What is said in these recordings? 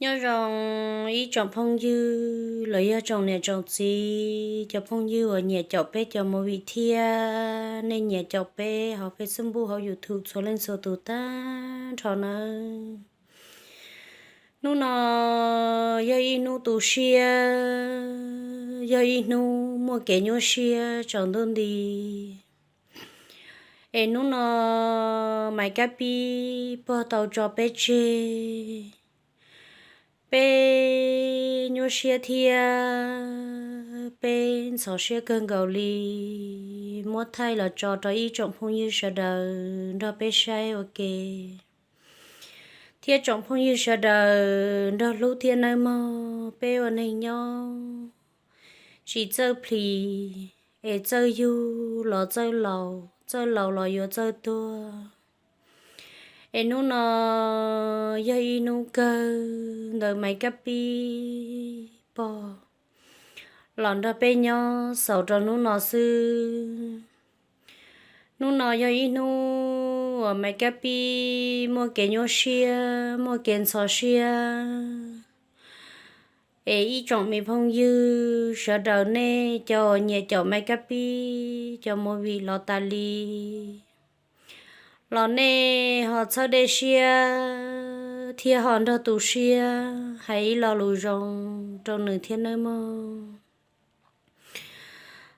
Nyob zoo ib tsoom phooj ywg los yog tsoom niam tsoom txiv, cov phooj ywg uas nyiam caum peb cov movie thiab nej nyiam caum peb hauv Facebook, hauv YouTube txhua leej txhua tus tag nrho nawb. Hnub no yog ib hnub tu siab, yog ib hnub muaj kev nyuaj siab tsaus ntuj nti. Es hnub no Maiv Kab Pib pog tau tso peb tseg, peb nyuaj siab thiab peb ntxhov siab kawg nkaus li. Muab thaij los tso rau ib tsoom phooj ywg sawv daws nrog peb saib ua ke, thiab tsoom phooj ywg sawv daws nrog hlub thiab nawb mog. Peb ua neeg nyob tsis txawj plhis, es txawj yug los txawj laus, txawj laus los yuav txawj tuag. Es hnub no yog ib hnub kawg ntawm Maiv Kab Pib pog los nrog peb nyob xaus rau hnub no xwb. Hnub no yog ib hnub uas Maiv Kab Pib muaj kev nyuaj siab, muaj kev ntxhov siab. Es ib tsoom me phooj ywg sawv daws, nej cov uas nyiam caum Maiv Kab Pib cov movie los tas li, los nej ho txhawb dej siab thiab ho nrog tu siab hais ib lo lus zoo rau nws thiab nawb mog.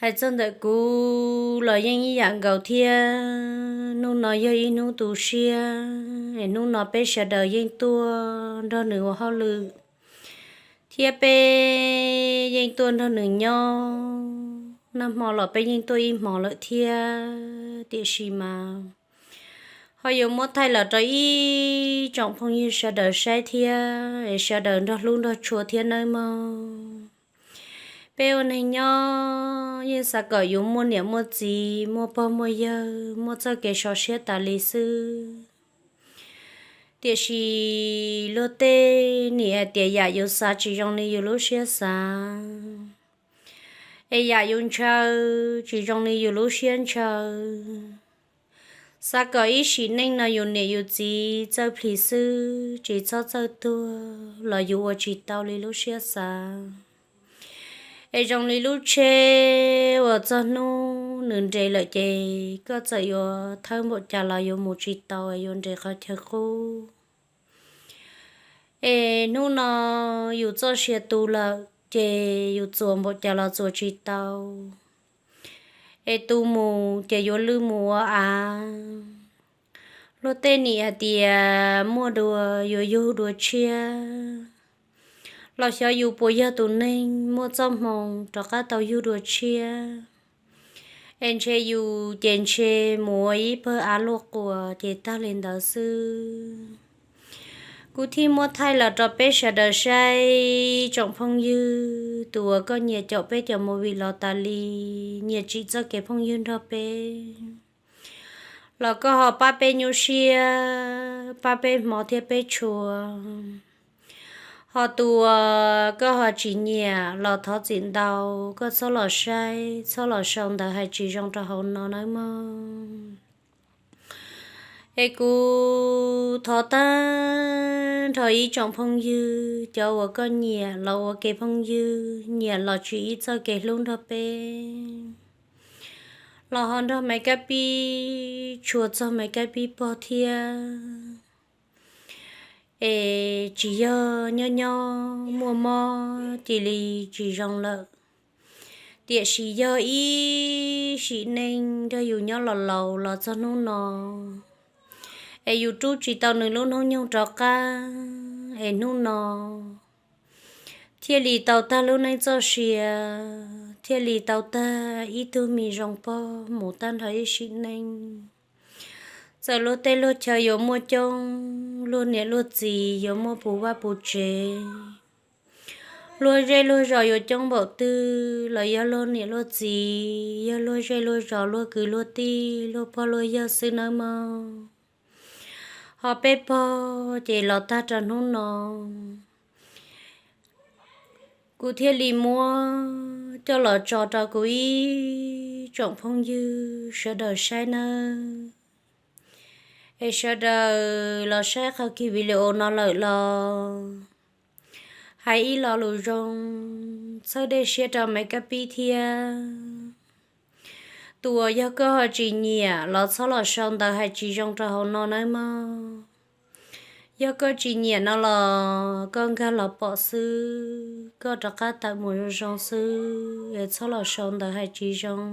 Hais txog ntawm kuv los yeej ib yam nkaus thiab. Hnub no yog ib hnub tu siab, es hnub no peb sawv daws yeej tuaj nrog nws ua hauj lwm, thiab peb yeej tuaj nrog nws nyob. Nag hmo los peb yeej tuaj ib hmos lawm thiab, tiam sis mas ho yuav muab thaij los rau ib tsoom phooj ywg sawv daws saib thiab, es sawv daws nrog hlub nrog tshua thiab nawb mog. Peb ua neeg nyob yeej xav kom yus muaj niam muaj txiv, muaj pog muaj yawg, muaj txoj kev sov siab tas li xwb. Tiam sis luag tej nim hais tias yam yus xav tsis zoo li yus lub siab xav, es yam yus ntshaw tsis zoo li yus lub siab ntshaw. Xav kom ib sim neej no yus niam yus txiv txawj plhis xwb, tsis txhob txawj tuag los yus ua tsis tau li lub siab xav. Es zoo li lub tsheb uas txog hnub nws nres lawm ces koj txawm yuav thawb npaum cas los yuav mus tsis tau, yuav nres qhov chaw qub. Es hnub no yus txoj sia tu lawm ces yus txuas npaum cas los txuas tsis tau. Es tu mus ces yuav lwj mus ua av. Luag tej nim hais tias muaj dua yuav yug dua tshiab, los xyov yus puas yog tus neeg muaj txoj hmoo rov qab tau yug dua tshiab. Es ntshe yus ces ntshe mus ua ib pawg av luaj quas ces tag li ntawd xwb. Kuv thiaj muab thaij los rau peb sawv daws saib, tsoom phooj ywg, tus uas koj nyiam caum peb cov movie los tas li, nyiam tsim txoj kev phooj ywg nrog peb, los koj ho pab peb nyuaj siab, pab peb hmov thiab peb tshua. Ho tus uas koj ho tsis nyiam los thov txim ntau, koj txhob los saib, txhob los sau ntawv hais tsis zoo rau hauv no nawb mog. Es kuv thov tag nrho ib tsoom phooj ywg, cov uas koj nyiam los ua ke phooj ywg, nyiam los tsim ib txoj kev hlub nrog peb, los ho nrog Maiv Kab Pib tshua txog Maiv Kab Pib pog thiab. Es tsis yog nyob nyob muaj mob cia li tsis zoo lawm, tiam sis yog ib sim neej nrog yus nyob los laus los txog hnub no, es yus rub tsis tau nws lub hnub nyoog rov qab, es hnub no thiaj li tau tag lub neej txoj sia, thiaj li tau tag ib tug me zoo pog mus tag nrho ib sim neej. Txawm luag tej luag chaw yuav muaj coob, luag niam luag txiv yuav muaj puv vaj puv tsev, luag zej luag zos yuav coob npaum twg los yog luag niam luag txiv, yog luag zej luag zos, luag kwv luag tij, luag pog luag yawg xwb nawb mog. Ho peb pog ces los tag rau hnub no, kuv thiaj li muab coj los tso rau kuv ib tsoom phooj ywg sawv daws saib nawb. Es sawv daws los saib qhov ki video no lawm los hais ib lo lus zoo, txhawb dej siab rau Maiv Kab Pib thiab. Tus uas yog koj ho tsis nyiam los txhob los sau ntawv hais tsis zoo rau hauv no nawb mog. Yog koj tsis nyiam no los koj nkag los pom xwb, koj rov qab tawm mus zoo zoo xwb es txhob los sau ntawv hais tsis zoo.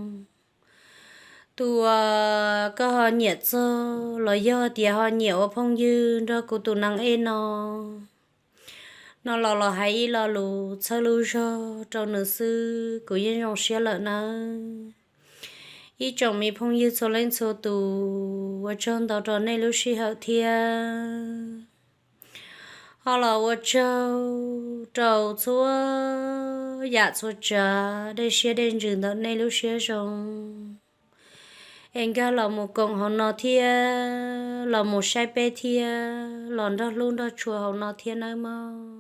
Tus uas koj ho nyiam txog los yog tias ho nyiam ua phooj ywg nrog kuv tus Neeb Ej no, no los los hais ib lo lus txhawb lub zog rau nws xwb kuv yeej zoo siab lawm nawb. Ib tsoom me phooj ywg txhua leej txhua tus, ua tsaug ntau rau nej lub sij hawm thiab. Ho los ua tsaug rau txhua yam txhua tsav, dej siab dej ntsws ntawm nej lub siab zoo es nkag los mus koom hauv no thiab, los mus saib peb thiab, los nrog hlub nrog tshua hauv no thiab nawb mog.